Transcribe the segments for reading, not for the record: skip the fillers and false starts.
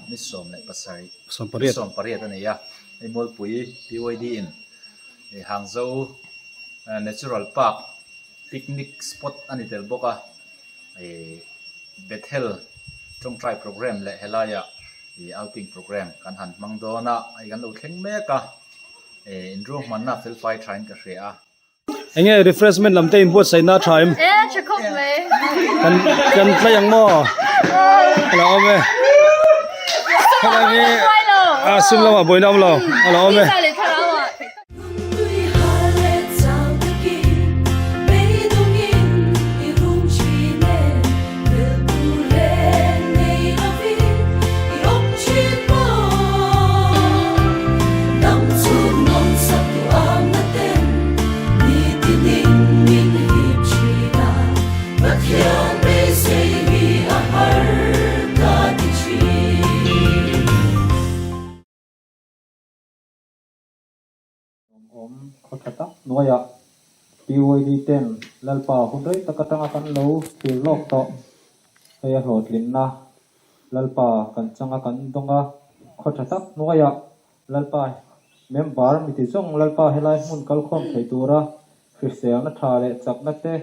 ni 17, 18 a ni a, hei Mualpui PYD in Hangzhou Natural Park picnic spot a ni tel bawk a, Bethel tawngtai programme leh helaiah outing programme kan han hmang dawn a, hei kan lo thleng mek a, inruahmanna felfai thain ka hria a. Enge refreshment lam te in buatsaihna a tha em? E tha khawp mai. Kan kan tlai ang maw? A lo awm e. Helai hi a sum lamah buaina awm lo. A lo awm e. Awm khaw tha tak hnuaiah PYD ten Lalpa hun rei tak atanga kan lo thlir lawk tawh. Hei a hlawhtlinna Lalpa kan changa kan dawng a, khaw tha tak hnuaiah Lalpa member miti zawng Lalpa helai hmun kalkhawm thei tura hriselna tha leh chakna te.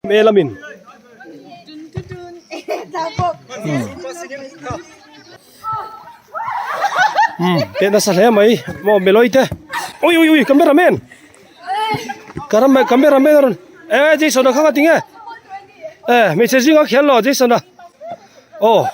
E lamin. Hmm, te nasa hle mai. Maw meloi te. Ui ui ui cameraman. Cameraman cameraman aron. E Jason a khanga tinge. E hmeichhe zinga khel lo Jason a. Oh.